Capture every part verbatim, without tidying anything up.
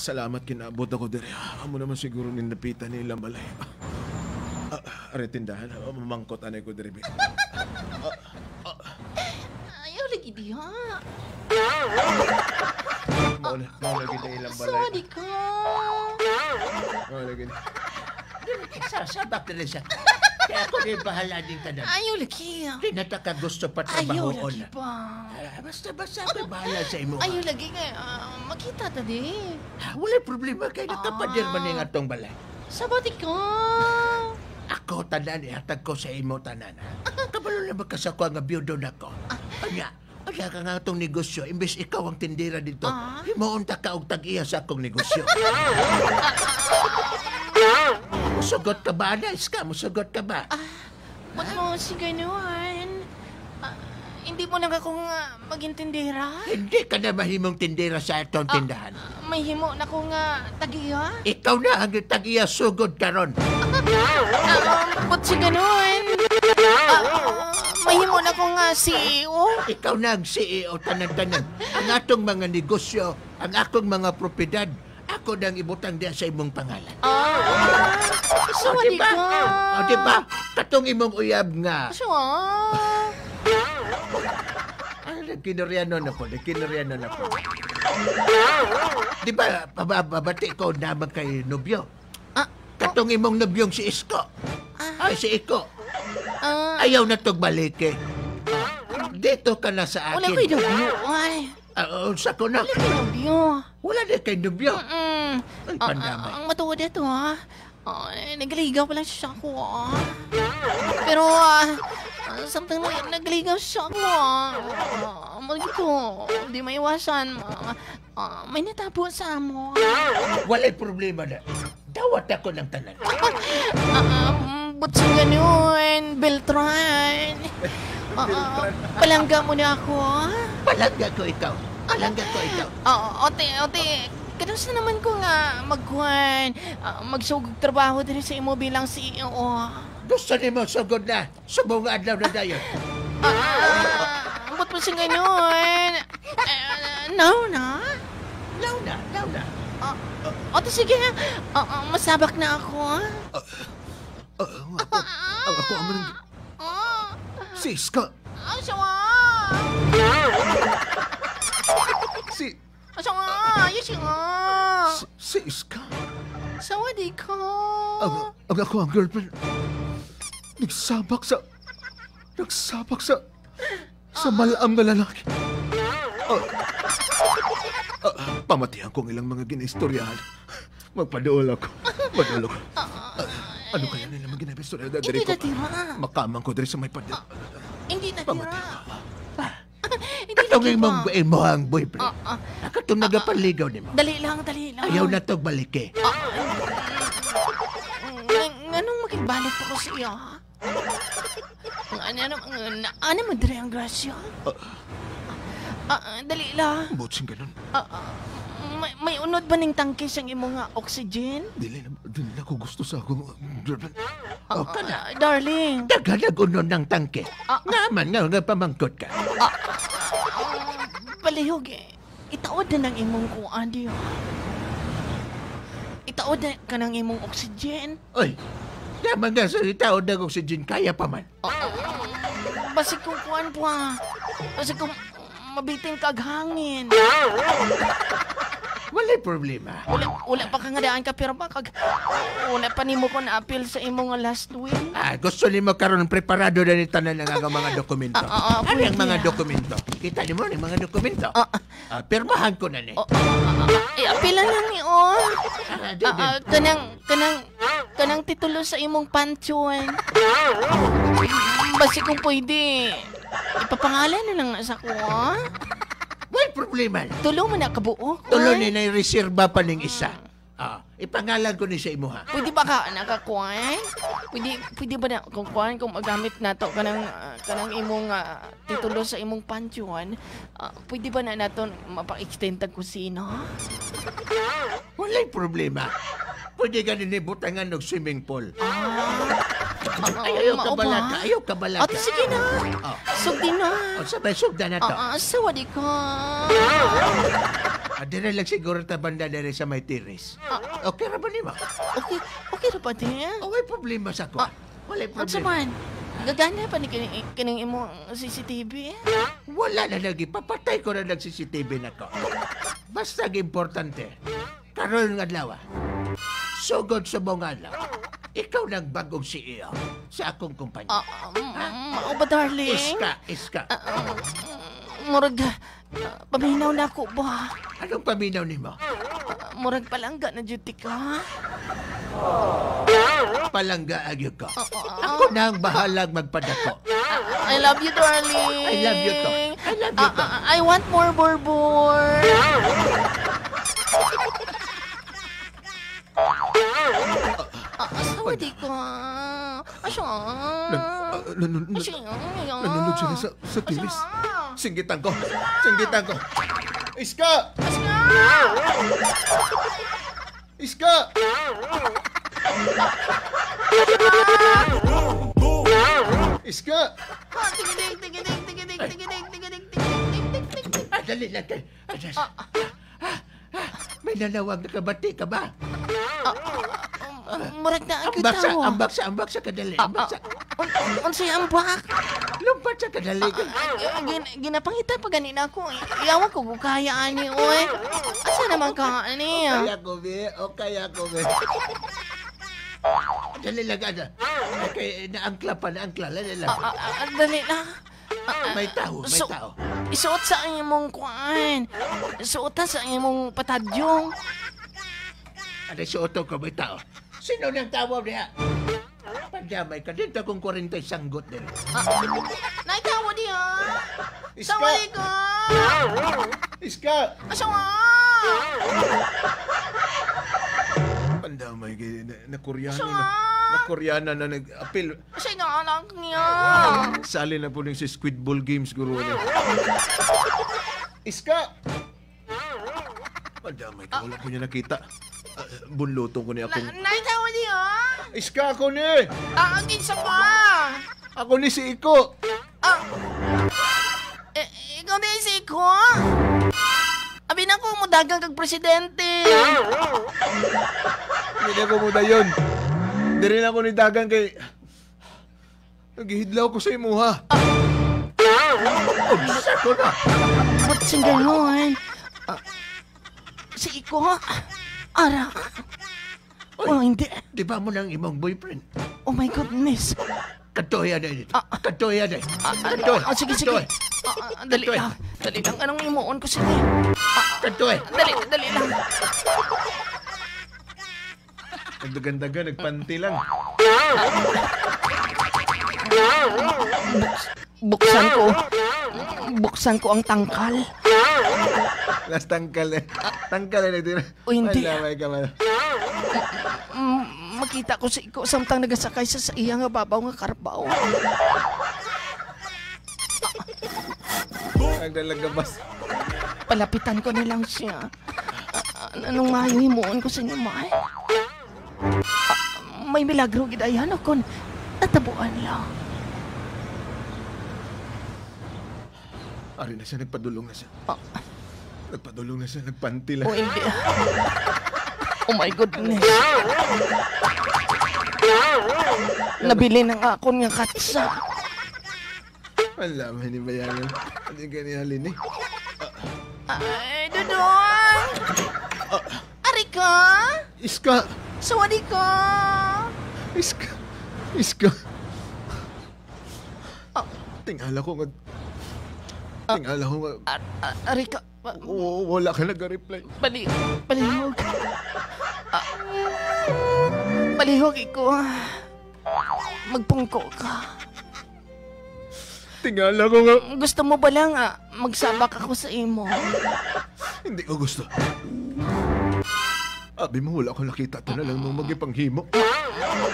Salamat kinaabot ako diri. Amo naman siguro ni napitan ni ilang balay. Ah, ari tindahan. Ah, mamangkot anay ko diri, bi. Ah, ah, Ayaw lagi diha. Mao na, mao na gid ang ilang balay. Sorry ka. Mao na gid. Sa, sabak na siya. Kaya ako na yung bahala din tanan. Ayaw lagi. Di na ta ka gusto pa Ayaw trabahoon. Lagi pa. Ah, basta, basta ako bahala sa imo. Ayaw lagi kay ah, makita ta di. Ah, wala problema kay nakapader man yung atong balay. Sabati ka. Ako tanan ihatag ko sa imo tanan, ha? Kabalo na magkasakwa nga biyudo na ko. Anya, anya ka nga atong negosyo, imbes ikaw ang tindera dito, Ah. Himuon ta ka og tag-iya sa akong negosyo. Musugot ka ba, Ana? Iska, musugot ka ba? Ba't mo si ganun? Ah, hindi mo lang ako nga maging tindera? Hindi ka na mahimong tindera sa atong tindahan. May himo na ko nga tag-iya? Ikaw na ang tag-iya sugod karon. Ah, ba't si ganun? Ah, may himo na ko nga C E O? Ikaw na ang C E O tanan-tanan. Ang atong mga negosyo, ang akong mga propiedad, ako nang ibutang diya sa imong pangalan. Ah, so O, di diba? ka. O, diba? Katong imong uyab nga. So, ah. Ay, nagkinuryanon ako, nagkinuryanon ako. Di ba, paba- babati ko naman kay nobyo? Ah, Katong imong nobyong si Isko. Ay, si Iko. ah, Ayaw na tog balike. Dito ka na sa wala akin. ko'y nobyo. Ay, Ah, unsa ko na? wala ko'y nobyo. Wala na kay nobyo. Mm. Ay, Ah, pandamay. ah, ang matuod ito, ha? Ay, nagligaw pa lang siya ako, ah. Pero, ah, ah, samtang na, nagligaw siya ako, ah. Ah, amo ito, di maiwasan. Ah, ah, may natabo sa amo. Walay problema na. Dawat ako ng tanan. Ah, um, but sa ganun, Beltran. Ah, ah, palangga mo na ako, ah. Palangga ko ikaw. Palangga ko ikaw. Oo, ote, ote. Kanus-a naman ko nga magkuhan, ah, magsugog trabaho diri sa imo bilang C E O. Gusto nimo sugod na. Subong nga adlaw na dayon. Ah, ambot mo sa ganun. Ah, now na? Law na, law na. Ah, ote, sige. Ah, ah, masabak na ako, ah. Ah, ang ako, ang ako, ang Ah, sis ka. ah, sawa. Si, Sawa, yes nga. si, sis ka. Sawa di ka. Ang, ang ako ang girlfriend. Nagsabak sa, nagsabak sa, sa malam nga lalaki. Ah, ah, pamatihan kong ilang mga ginaistoryahan. Magpaduol ako. Paduol ako. Ah, ano kaya nila mga ginaistorya? Hindi Diri ko. na tira. Makamang ko diri sa may pader. Hindi na tira. Pamatihan. Hindi na Katong imong tira. Imo ang boyfriend. Ah, ah. Katong nagapanligaw nimo. Dali lang, dali lang. Ayaw na tog balike. Ng- Nganong makigbalik pa ko sa iya? Ang ano, ano, ano, ano mo dire ang grasya? Ah, ah, dali lang. Butsing ganun. Ah, ah, may, may unod ba ning tangke sang imo nga oxygen? Dili na, dili na ko gusto sa akong girlfriend. Oh, kana. Ah, darling. Daghan nag-unon ng tangke. Naman nga, nga pamangkot ka. Palihog eh. Itaod na ng imong kuan diyo. Itaod na ka ng imong oxygen. Oy, naman nga sa itaod na oxygen, kaya pa man. Basig kung kuan pa. Basig kung mabitin kag hangin. Walay problema. Wala, wala pa ka nga daan ka pirma kag wala pa nimo ko naapil sa imo nga last will. Ah, gusto nimo karon preparado na ni tanan ang akong mga dokumento. Ah, ah, ah, Ano ang pwede mga na. Dokumento? Kita nimo ang mga dokumento? Ah, ah. Ah, pirmahan ko na ni. Oh, ah, ah, ah, eh, apila na ni, oh. Ah, di, Ah, di. ah, kanang, kanang, kanang titulo sa imong pansyon. Basi kung pwede, ipapangalan na lang sa ko, ah. Way problema. Tulo man na kabuok. Tulo Ay. Ni na reserba pa ning isa. Ah, ipangalan ko ni sa imo ha. Pwede ba ka nakakuan? Pwede, pwede ba na kung kuan kung magamit nato kanang, ah, kanang imong, ah, titulo sa imong pansyon? Ah, pwede ba na naton mapa-extend tag kusina? Walay problema. Pwede ka din butangan og swimming pool. Ay, ayaw Mao kabalaka, ba? ayaw kabalaka. Ate, sige na. Oh. Sugdi na. O, sabay sugda na to. Ah, ah, sawadee ka. Ah, dire lang siguro ta banda dire sa may terrace. Ah. Okay ra ba nimo? Okay, okay ra ba, te? Oh, way problema sa ako. Ah, Walay unsa problema. Man? Gagana pa ni kini, kining imo C C T V? Wala na lagi. Papatay ko na nag C C T V na ko. Basta ang importante, karon nga adlaw, sugod sa mga adlaw, ikaw nang bagong C E O sa akong kumpanya. Ah, um, mao ba, darling? Iska, iska. Ah, um, murag, ah, paminaw na ako ba? Anong paminaw nimo? Ah, murag palangga na jud ka. Palangga gyud ko. Oo. Ako na ang bahalag magpadako. I love you, darling. I love you too. I love you Ah, too. ah, I want more burbor. Ah, asawa di ka. Asya. Nan-, ah, nanun-, nan-, Asya. Nanunod sila sa, sa Asya. Tiris. Singgitan ko. Singgitan ko. Iska! Asya. Iska! Iska! Ah, tigidig, tigidig, tigidig, tigidig, tigidig, tigidig, tigidig, tigidig. Ah, dali lang kay. Ah, ah, ah, ah, may nanawag, nakabati ka ba? Ah, ah, um, murag na ang Ambak sa, tawo. Ambak sa, ambak sa kadali. Ah, Ambak ah, sa. Un-, un-, unsay ambak? Lumpat sa kadali. Ah, ah, ah, gin-, ginapangita pa gani na ako. Yawa ko, gukaya ani, oy. Asa naman ka ani? Okay ako, be. Okay ako, be. Dali lang, ano. Okay, naangkla pa, naangkla. Dali lang. Ah, ah, ah, dali lang. Ah, may tao, may So, tao. Isuot sa imong kuan. Suot sa imong patadyong. Ano suot ko, may tao? Sino nang tao diha? Pandamay ka, dito akong kwarenta sanggot din. Ah, naitawa diha. Iska! Tawali ka! Iska! Asawa! Pandamay kay na, na Koreano Asawa! Na, na Koreana na nag-apil. Kasi nga anak niya. Sali na po ning si Squid Ball Games, guro niya. Iska! Madamay ka, wala ko niya nakita. Ah, bunluton ko niya akong Na, naitawa niya? Iska ako ni! Ah, ang kinsa ka? Ako ni si Iko. Ah, eh, ikaw na si Iko? Abi na ko mo dagang kag presidente. Hindi na ko mo dayon. Diri na ako ni dagang kay Nagihidlaw ko sa imuha. Unsa ko na? Ba't sing ganon? Ah, si Iko, ha? Ara. Oy, Oh, hindi. Di ba mo nang imong boyfriend? Oh my goodness. Kadto yan eh. Ah, ah. Kadto yan eh. Ah, ah, Kadto eh. Ah, sige, sige. Kadto eh. Ah, ah, dali Kadto eh. lang. Dali lang. Anong imuon ko sini? Ah, ah, Kadto eh. Dali, dali lang. Nagdagan-dagan, nagpanti lang. Buks-, buksan ko. Buksan ko ang tangkal. Last tangkal eh. Tangkal eh, nagtira. O, hindi. Wala, may ka man. Mm, makita ko si Iko samtang nagasakay sa, sa iya nga babaw nga karbaw. Ang dalagabas. Palapitan ko na lang siya. Ah, anong maayo himuon ko sa inyo, May? Ah, may milagro gid ayan, o kon natabuan lang. Ari na siya, nagpadulong na siya. Ah. Nagpadulong na siya, nagpanti lang. Oh, hindi. Oh my goodness. Nabilin ang akon nga katsa. Ang lamay ni Bayanan. Hindi ka ni Halin eh. Ay, Dudong! Ah. Ari ka? Iska! Sawadi ka! Iska! Iska! Ah. Tingala ko nga, Ah. tingala ko nga, Ar-, ar-, ari ka? Wa-, wa-, wala ka nag-reply. Pali-, palihog. Ah. Palihog, Iko. Magpungko ka. Tingala ko nga. Gusto mo ba lang, ah, magsabak ako sa imo? Hindi ko gusto. Abi mo, wala ko nakita. Ito na lang mo magipanghimo.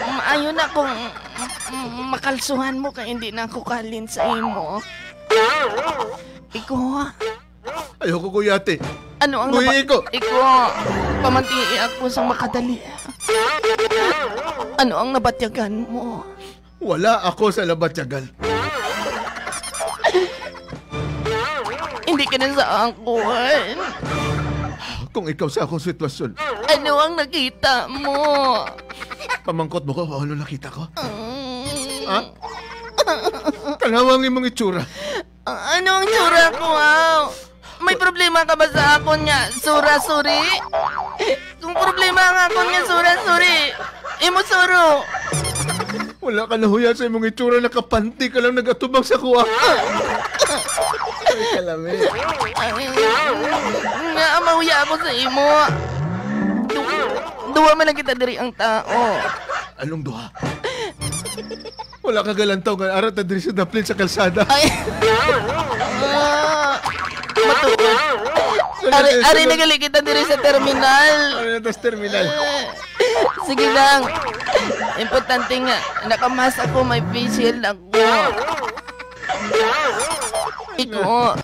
Maayo na kung, mm, makalsuhan mo kay hindi na ako kahalin sa imo. Iko, ha? Ayoko, Kuya Ate. Ano ang Kuya naba-, Iko. Iko, pamantihi ako sa makadali. Ano ang nabatyagan mo? Wala ako sa nabatyagan. Hindi ka na sa akon. kung ikaw sa akong sitwasyon. Ano ang nakita mo? Pamangkot mo ko kung ano nakita ko? Mm. Ha? Tan-awa ang imong itsura. Ah, ano ang tsura ko, aw? May problema ka ba sa akon nga sura-suri? Kung problema ang akon nga sura-suri, imo suro. Wala ka nahuya sa imong itsura, nakapanty ka lang nagatubang sa kuha. Ay, kalami. Ay, nga, mahuya ako sa imo. Du-, duha man lang kita diri ang tao. Anong duha? Wala ka galantaw nga ara ta diri sa daplin sa kalsada. Ay. Ah, matuod. Ari, ari na gali kita diri sa terminal. Ari na ta sa terminal. Sige lang. Importante nga, nakamask ako, may face shield ako. Iko.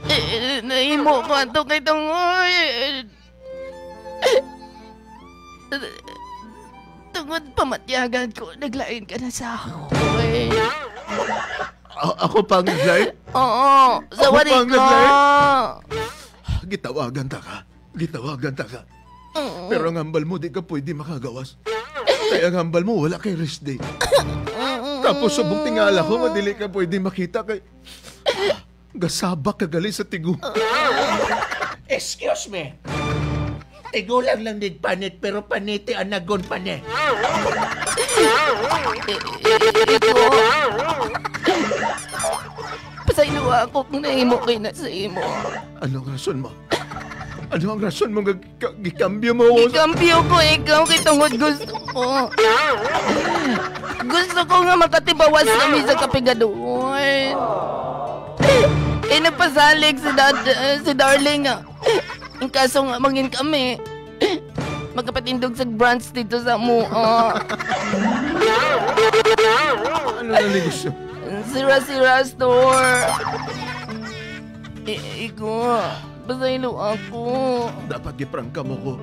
Eh, eh, nahimo ko ato kay Tungoy. Tungod pamatyagan ko, naglain ka na sa ako, eh. A-, ako pa ang naglain? Oo, sa Ako wari pa ang ko. naglain? Gitawagan ta ka. Gitawagan ta ka. Oo. Pero ang hambal mo, di ka pwede makagawas. Kaya ang hambal mo, wala kay rest day. Oo. Tapos subong tingala ko nga dili ka pwede makita kay gasabak ka gali sa tigo. Excuse me. Tigulang lang dig panit, pero paniti anagon pa ni. Iko. Pasayloa ako kung nahimo ko na sa imo. Ano ang rason mo? Ano ang rason mo nga ka-, gikambyo mo ako sa Gikambyo ko ikaw kay tungod gusto ko. Gusto ko nga makatibawas kami sa kapigaduhon. Eh, nagpasalig si dad-, eh, si Darling nga. Ang kaso nga mangin kami, magkapatindog sa branch dito sa amoa. Ano na negosyo? Sira-sira store. I-, iko, pasaylo ako. Dapat giprangka mo ko.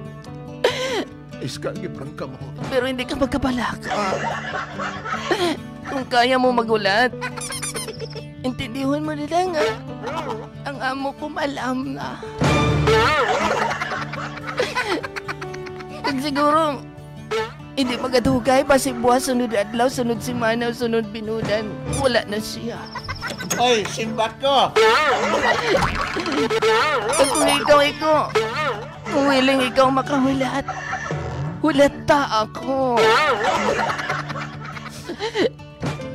Iska, giprangka mo ko. Pero hindi ka magkabalaka. Kung kaya mo maghulat, intindihon mo nila nga ang amo ko malam na. Kag siguro, hindi magadugay, basi buwas, sunod adlaw, sunod semana, sunod binulan, wala na siya. Oy, simbat ko! Kag kung ikaw, ikaw, kung willing ikaw makahulat, hulata ako.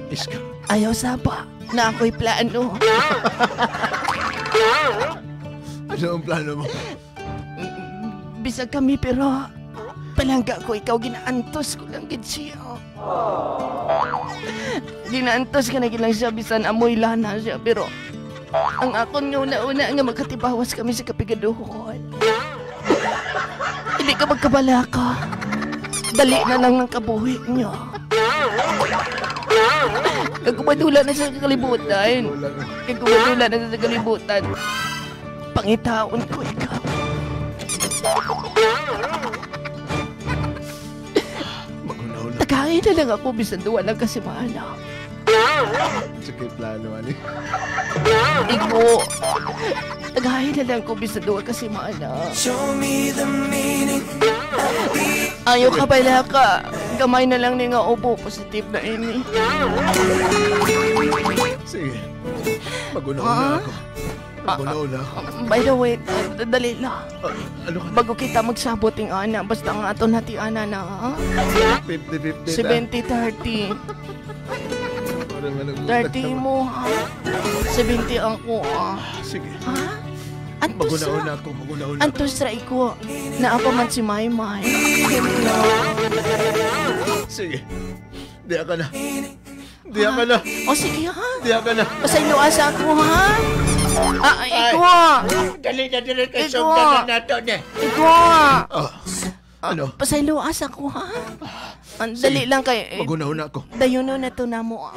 Iska. Ayaw saba na ako'y plano. Ano ang plano mo? Bisag kami, pero palangga ko ikaw, ginaantos ko lang gid siya. Ginaantos ka na gid lang siya, bisan amoy lana siya, pero ang akon nga una-una nga magkatibawas kami sa kapigaduhon. Hindi ka magkabalaka. Dali na lang ang kabuhi niya. Kag kumadula na sa kalibutan. Kag kumadula na sa kalibutan. Pangitaon ko ikaw. Magunaw na. Tagay na lang ako bisan duha lang ka semana. Sige, plano, ani. Igo. Tagay na lang ko bisan duha ka semana. Show me the meaning. Ayaw ka pala ka. Gamay na lang ni nga ubo. Positive na ini. Sige. Magunaw na Ah? ako. Ah, Magunaw na ako. ah, by the way, ah, dali lang. Ah, ano ka? Bago kita magsabot ing ana, basta ang aton hatiana na, ha? Fifty fifty ta. Seventy thirty. Para malungkot Thirty naman. mo, ha? Seventy ako, ah. Sige. Ha? Antos Magunaw ra. na ako, magunaw na ako. Antos ra iko. Naa pa man si Maymay. Sige. Diya ka na. Diya ka na. O, sige, ha? Diya ka na. Pasayloa sa ako, ha? Ah, Ay. iko. Dali na, dali kay Ikaw. sugdan na nato ni. Ikaw. Ah, ano? Pasayloa sa ako, ha? Ang Sige. dali lang kay, eh, Magunaw na ako. Dayonon na to namo, ah.